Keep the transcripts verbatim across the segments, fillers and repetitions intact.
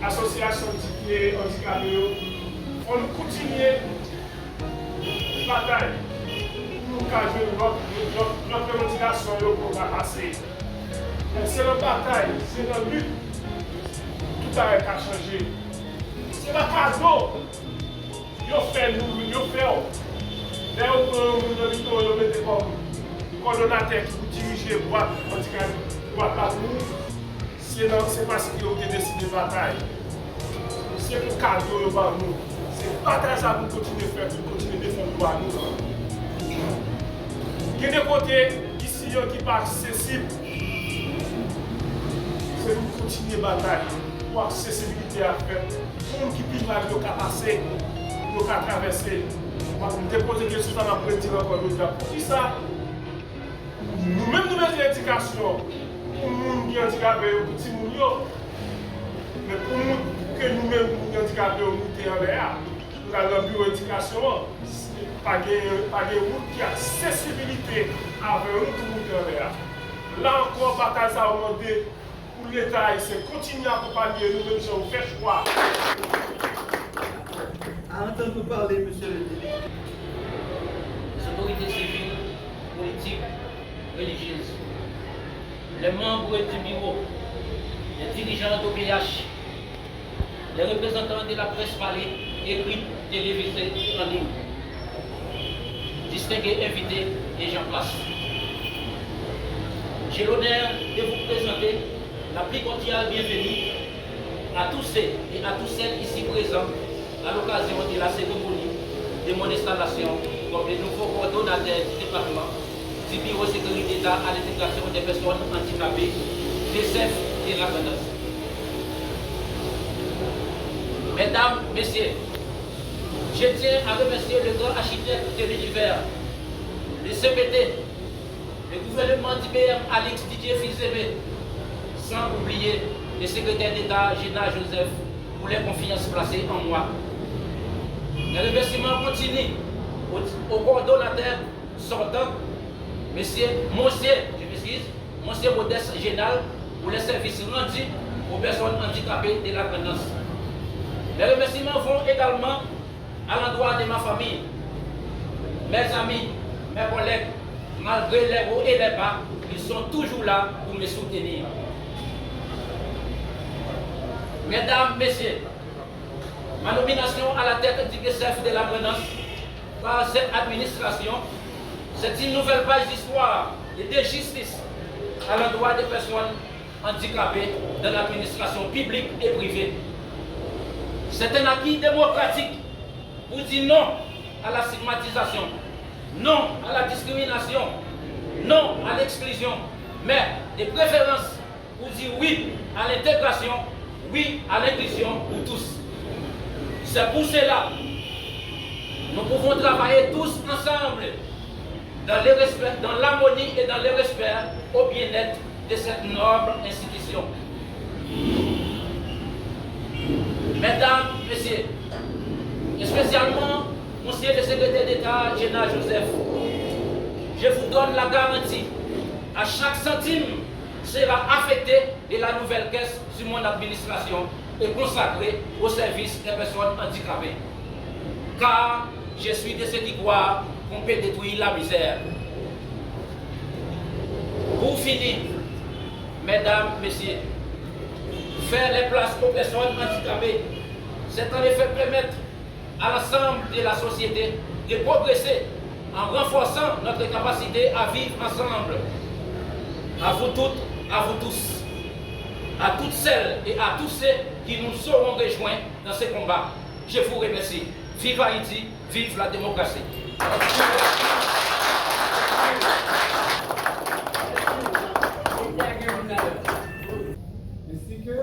Asosyasyon di ke andikape yo, fò nou kontinye batay pou nou ka jwenn lòt, lòt, lòt revandikasyon yo pou nou ka pase. Men se nan batay, se nan lit, tout bagay ka chanje. Se pa kado yo fè nou, yo fè w. Lè yo pran yon moun nan mitan yo, yo mete kòm kòdonatè ki pou dirije bwat andikape, bwat la pou ou. Se nan, se paske ou te deside batay. Se pou kado yo ba nou. Se batay sa pou n kontinye fè, pou n kontinye defann dwa nou. Gen de kote isi yo ki pa aksesib. Se pou n kontinye batay pou aksesibilite a fèt. Pou moun ki pi mal yo ka pase, pou yo ka travèse. M te poze kesyon sa, m ap redi l ankò jodi a. Poukisa nou menm nou bezwen edikasyon pou moun ki andikape yo, pou timoun yo. Men pou moun, pou ke nou menm, moun ki andikape yo, moute anlè a, pou n al nan biwo edikasyon an, pa gen, pa gen wout ki aksesibilite avè nou pou moute anlè a. La ankò, batay sa yo mande pou Leta ayisyen kontinye akonpanye nou, menm jan yo fè chwa. À entendre vous parler, monsieur le député. Les autorités civiles, politiques, religieuses, les membres du bureau, les dirigeants d'O P H, les représentants de la presse parlée, écrite, télévisée et en ligne, distingués invités et j'en passe. J'ai l'honneur de vous présenter la plus cordiale bienvenue à tous ceux et à toutes celles ici présents à l'occasion de la cérémonie de mon installation comme le nouveau coordonnateur du département du Bureau secrétaire d'État à l'intégration des personnes handicapées, B S F, de la Grand'Anse. Mesdames, Messieurs, je tiens à remercier le grand architecte de l'univers, le C P T, le gouvernement du P M Alix Didier Fils-Aimé, sans oublier le secrétaire d'État Gérard Joseph pour les confiances placées en moi. Mes remerciements continuent au, au coordonnateur sortant, monsieur, monsieur, je m'excuse, monsieur Modeste Génal, pour les services rendus aux personnes handicapées de la Grand'Anse. Mes remerciements vont également à l'endroit de ma famille, mes amis, mes collègues, malgré les hauts et les bas, ils sont toujours là pour me soutenir. Mesdames, Messieurs, ma nomination à la tête du B S F de la Grand'Anse par cette administration, c'est une nouvelle page d'histoire et de justice à l'endroit des personnes handicapées dans l'administration publique et privée. C'est un acquis démocratique pour dire non à la stigmatisation, non à la discrimination, non à l'exclusion, mais de préférence pour dire oui à l'intégration, oui à l'inclusion pour tous. C'est pour cela nous pouvons travailler tous ensemble dans le respect, dans l'harmonie et dans le respect au bien-être de cette noble institution. Mesdames, Messieurs, spécialement Monsieur le secrétaire d'État Gérard Joseph, je vous donne la garantie, à chaque centime sera affecté de la nouvelle caisse sur mon administration et consacré au service des personnes handicapées. Car je suis de ceux qui croient qu'on peut détruire la misère. Pour finir, Mesdames, Messieurs, faire les places aux personnes handicapées, c'est en effet permettre à l'ensemble de la société de progresser en renforçant notre capacité à vivre ensemble. À vous toutes, à vous tous, à toutes celles et à tous ceux qui nous auront rejoints dans ce combat, je vous remercie. Vive Haïti, vive la démocratie. Ainsi que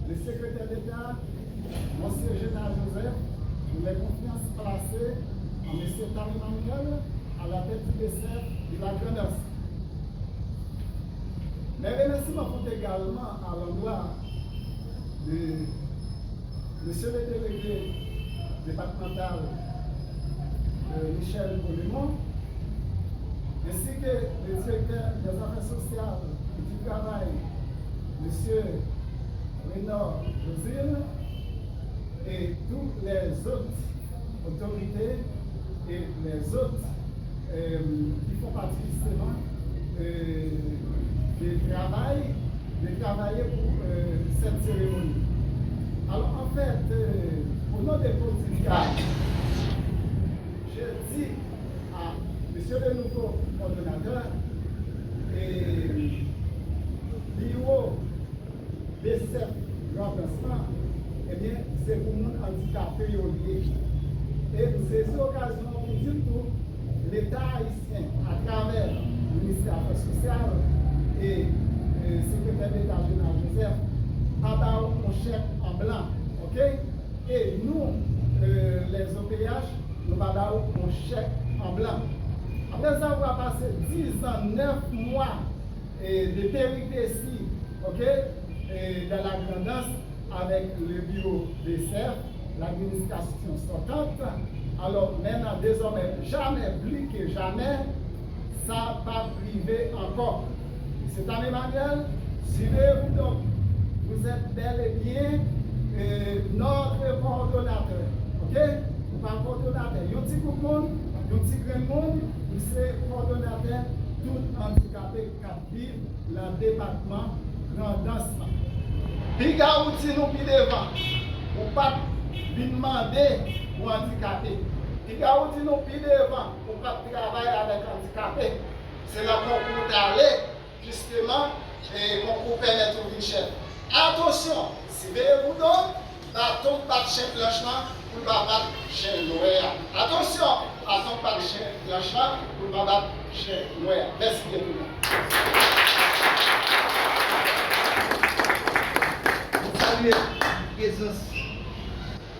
le secrétaire d'État, Monsieur Gérard Joseph, pour les confiances placées en Monsieur Tamy Manuel à la tête du B S F de la Grand'Anse. Mes remerciements vont également à l'endroit de Monsieur le délégué départemental, euh, Michel Polemon, ainsi que le directeur des affaires sociales et du travail, Monsieur Menor Josile et toutes les autres autorités et les autres euh, qui font partie justement euh, de travail, de travailler pour euh, cette cérémonie. Alors en fait, euh, au nom de Codica, je dis à monsieur le nouveau coordonnateur et Liro Besèf Grandans lan, ebyen, se pou moun andikape yo l ye. E m sezi okazyon an pou di tou, Leta ayisyen, atravè Ministè Afè Sosyal e, e Sekretè Deta Jonald Joseph, pa ba w yon chèk an blan, oke? E nou, e, les O P H, nou pa ba w yon chèk an blan. Après avoir passé dix ans, neuf mois, e, de péripéties, ok, e, dans la Grandans avec le bureau de chef, l'administration sortante. Alors maintenant, désormais, jamais, plus que jamais, sa p ap rive ankò. Mesye Tam Emmanuel, suivez-vous donc. Vous êtes bel et bien euh, notre coordonnateur. Ok? Ou pa kòdonatè yon ti gwoup moun, yon ti grenn moun, ou se kòdonatè tout andikape k ap viv nan depatman Grandans lan. Piga ou di nou pi devan, ou pa t vin mande pou andikape. Piga ou di nou pi devan, ou pa t travay avèk andikape. Se nan konkou w t ale, jisteman, e konkou pèmèt ou vin chèf. Atansyon, siveye boudon, baton k bat chen blanch lan pou l pa bat chen nwè a. Atansyon, baton k bat chen blanch lan pou l pa bat chen nwè a. Mèsi byen tout moun. Nou salye prezans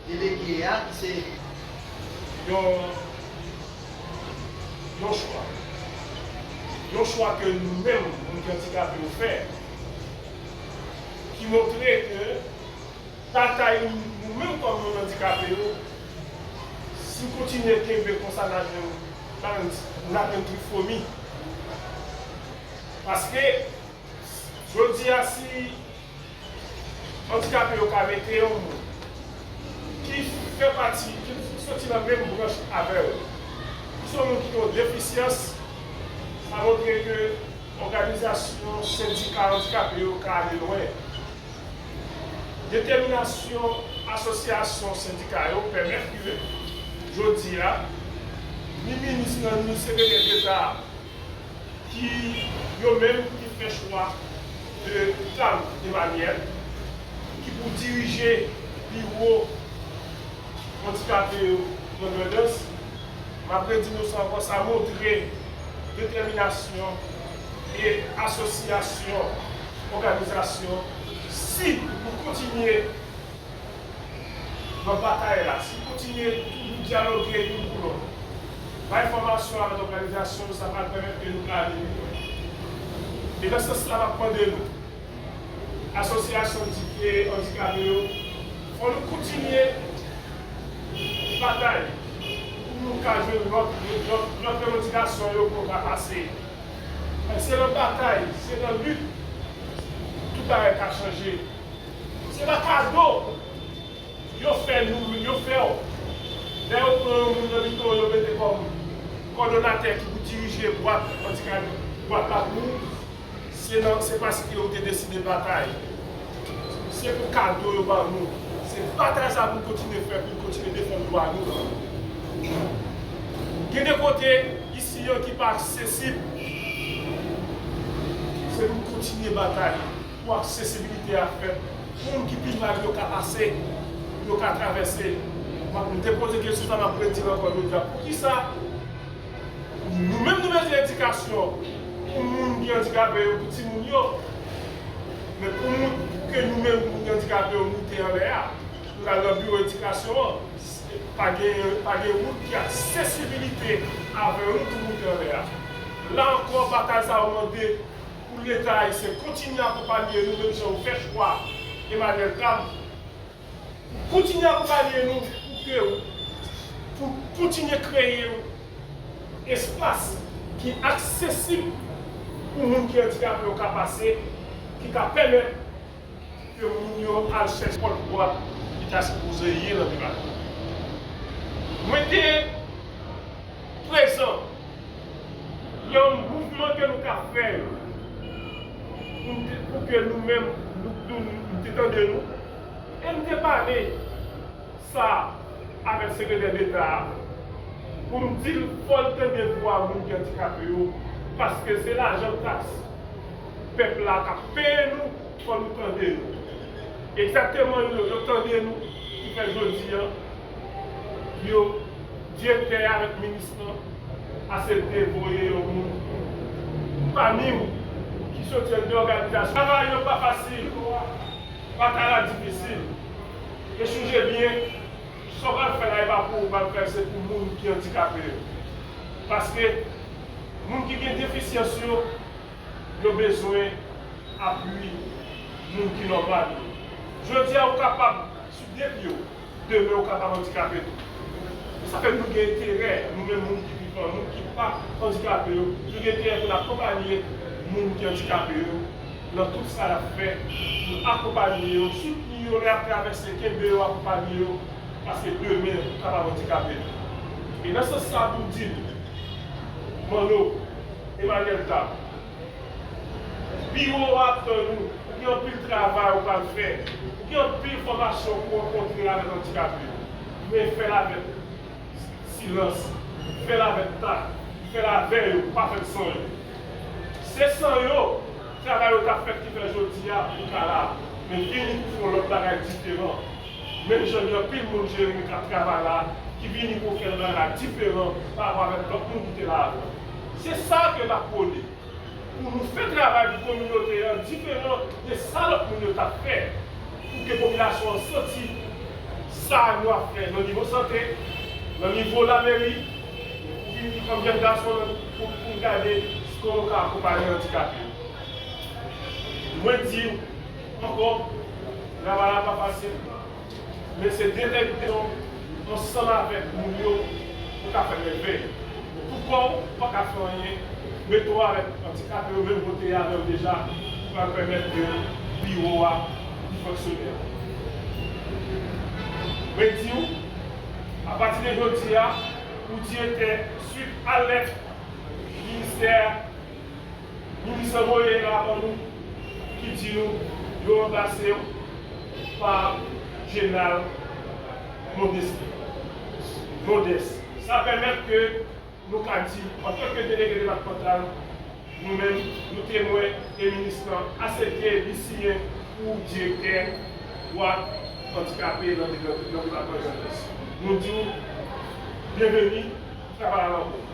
delege a ki se yon, yon chwa. Yon chwa ke nou menm, moun ki andikape yo fè, ki montre ke batay nou, nou menm kòm moun andikape yo, si n kontinye kenbe konsa, n a jwenn, n a jwenn, n a jwenn trik fomi. Paske, jodi a, si andikape yo ka mete yon moun ki fè pati, ki soti nan menm branch avè yo, ki se yon moun ki gen yon defisyans, sa montre ke òganizasyon sendika andikape yo ka ale lwen. Detèminasyon asosyasyon sendika yo pèmèt ke, jodi a, ni minis lan, ni sekretè deta a, ki yo menm ki fè chwa de Tam Emmanuel ki pou dirije biwo andikape yo nan Grandans. M ap redi nou sa ankò, sa montre detèminasyon e asosyasyon òganizasyon. Si nou kontinye nan batay la, si nou kontinye toujou dyaloge youn pou lòt, bay fòmasyon avèk òganizasyon, sa pral pèmèt ke nou ka ale pi lwen. E nan sans la, m ap mande nou, asosyasyon andikape yo, fò nou kontinye batay pou nou ka jwenn lòt, lòt, lòt revandikasyon yo pou nou ka pase. Se nan batay, se nan lit, tout bagay ka chanje. Se pa kado yo fè nou, yo fè w. Lè yo pran yon moun nan mitan w, yo mete kòm kòdonatè ki pou dirije bwat andikape, bwat la pou ou, se nan, se paske ou te deside batay. Se pou kado yo ba nou. Se batay sa pou n kontinye fè, pou n kontinye defann dwa nou. Gen de kote isi yo ki pa aksesib. Se pou n kontinye batay pou aksesibilite a fèt. Moun ki pi mal yo ka pase, yo ka travèse. M ap, m te poze kesyon sa, m ap redi l ankò jodi a. Poukisa nou menm nou bezwen edikasyon pou moun ki andikape yo, pou timoun yo? Men pou moun, pou ke nou menm, moun ki andikape yo moute anlè a, nou al nan biwo edikasyon an, pa gen, pa gen wout ki aksesibilite avè nou pou moute anlè a. La ankò, batay sa yo mande pou Leta ayisyen kontinye akonpanye nou, menm jan yo fè chwa Emmanuel Tam, kontinye akonpanye nou pou ke, pou kontinye kreye yon espas ki aksesib pou moun ki andikape yo ka pase, ki ka pèmèt ke moun yo al chèche pòtvwa ki ta sipoze ye nan depatman. Mwen te prezan nan mouvman ke nou ka fè yo pou n te, pou ke nou menm, nou, nou, nou te tande nou, e m te pale sa avèk sekretè deta a, pou m di l fò l tande vwa moun ki andikape yo, paske se lajan taks pèp la k ap peye nou, fò nou tande yo. Egzakteman, yo, yo tande nou, ki fè jodi a, yo, direktè a avèk minis lan asepte voye yon moun pami w ki soti anndan òganizasyon. Travay yo pa fasil, batay la difisil. E sonje byen, sa w pral fè la, e pa pou ou pral fè, se pou moun ki andikape yo. Paske moun ki gen defisyans yo, yo bezwen apui moun ki nòmal yo. Jodi a, ou kapab sou de pye w, demen ou kapab andikape tou. E sa fè nou gen enterè, nou menm moun ki vivan, moun ki pa andikape yo, nou gen enterè pou n akonpanye moun ki andikape yo nan tout sa y ap fè, nou akonpanye yo, soutni yo lè y ap travèse, kenbe yo, akonpanye yo, paske demen ou kapab andikape tou. E nan sans sa pou m di nou, Manno, Emmanuel Tam, biwo a ap tann ou, ou gen anpil travay ou pral fè, ou gen anpil fòmasyon pou rankontre avèk andikape yo. Men fè l avèk silans, fè l avèk tak, fè l avè yo, pa fè l san yo. Se san yo, travay yo t ap fèt ki fè jodi a ou ka la. Men vini pou fè yon lòt bagay diferan. Menm jan gen anpil moun Jeremi k ap travay la, ki vini pou fè yon bagay diferan pa rapò avèk lòt moun ki te la avan. Se sa ke n ap pwone. Pou nou fè travay pou kominote an diferan de sa lòt moun yo t ap fè, pou ke popilasyon an santi sa nou ap fè nan nivo sante, nan nivo lameri, pou vin di kòm jèn gason nan, pou, pou n gade kòman nou ka akonpaye andikape yo. Mwen di w ankò, travay la pa fasil. Men se detèminasyon ansanm avèk moun yo pou ka fè mèvèy. Pou kò w, ou pa ka fè anyen, mete w avèk andikape yo, menm vote avè w deja, ki pral pèmèt ke biwo a li fonksyonèl. Mwen di w, apati de jodi a, ou direktè, swit a lèt ministè Minis lan voye la ban nou, ki di nou yo ranplase w pa Jenal Modeste. Modeste. Sa pèmèt ke nou ka di, antanke delege depatmantal, nou menm, nou temwen e minis lan asepte li siyen pou direktè dwa andikape nan, nan, nan depatman Grandans. Nou di w byenveni, travay la nan bon.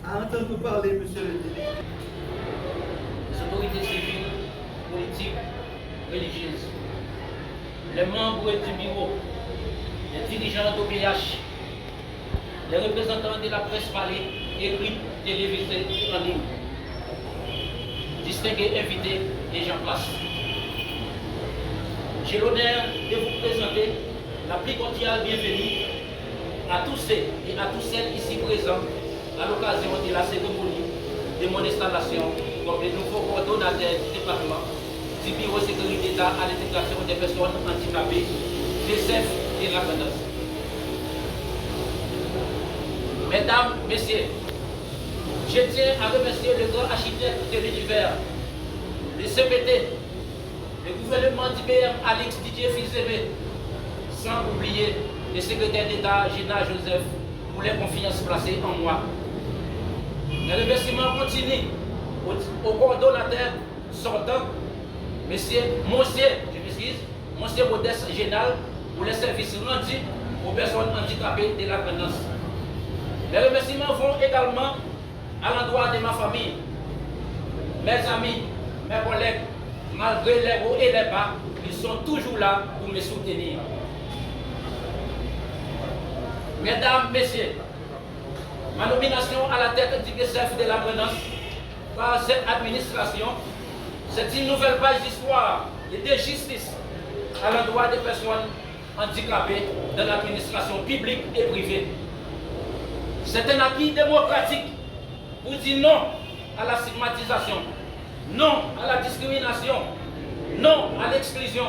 À entendre vous parler, Monsieur le député. Les autorités civiles, politiques, religieuses, les membres du bureau, les dirigeants d'O P H, les représentants de la presse parlée, écrite, télévisée, en ligne, distingués invités et j'en passe. J'ai l'honneur de vous présenter la plus cordiale bienvenue à tous ceux et à toutes celles ici présents à l'occasion de la cérémonie de mon installation comme le nouveau coordonnateur du département du Bureau sécurité d'État à l'intégration des personnes handicapées, B S F de la Grandans. Mesdames, Messieurs, je tiens à remercier le grand architecte de l'univers, le C P T, le gouvernement du P M Alix Didier Fils-Aimé, sans oublier le secrétaire d'État Gina Joseph pour leur confiance placée en moi. Mes remerciements continuent au, au coordonnateur sortant, monsieur, monsieur, je m'excuse, monsieur Modeste Génal, pour les services rendus aux personnes handicapées de la Grandans. Mes remerciements vont également à l'endroit de ma famille, mes amis, mes collègues, malgré les hauts et les bas, ils sont toujours là pour me soutenir. Mesdames, Messieurs, ma nomination à la tête du B S F de la Grandans par cette administration, c'est une nouvelle page d'histoire et de justice à l'endroit des personnes handicapées dans l'administration publique et privée. C'est un acquis démocratique pour dire non à la stigmatisation, non à la discrimination, non à l'exclusion,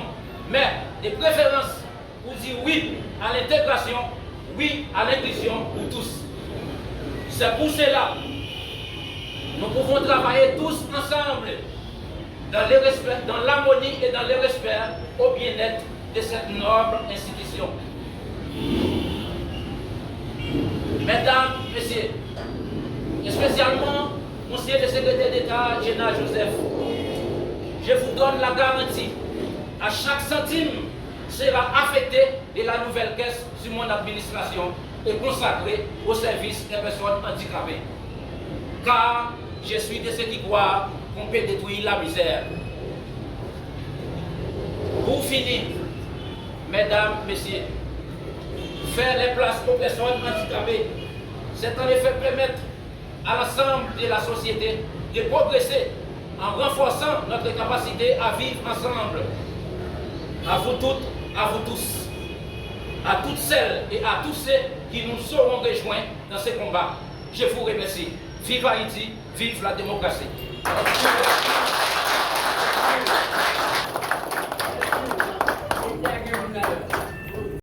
mais de préférence pour dire oui à l'intégration, oui à l'inclusion pour tous. C'est pour cela, nous pouvons travailler tous ensemble dans le respect, dans l'harmonie et dans le respect au bien-être de cette noble institution. Mesdames, Messieurs, spécialement Conseiller de Secrétaire d'État Gérard Joseph, je vous donne la garantie, à chaque centime sera affecté de la nouvelle caisse sur mon administration et consacré au service des personnes handicapées. Car je suis de ceux qui croient qu'on peut détruire la misère. Pour finir, mesdames, messieurs, faire les places aux personnes handicapées, c'est en effet permettre à l'ensemble de la société de progresser en renforçant notre capacité à vivre ensemble. À vous toutes, à vous tous, à toutes celles et à tous ceux qui nous sauront rejoindre dans ce combat, je vous remercie. Vive Haïti, vive la démocratie.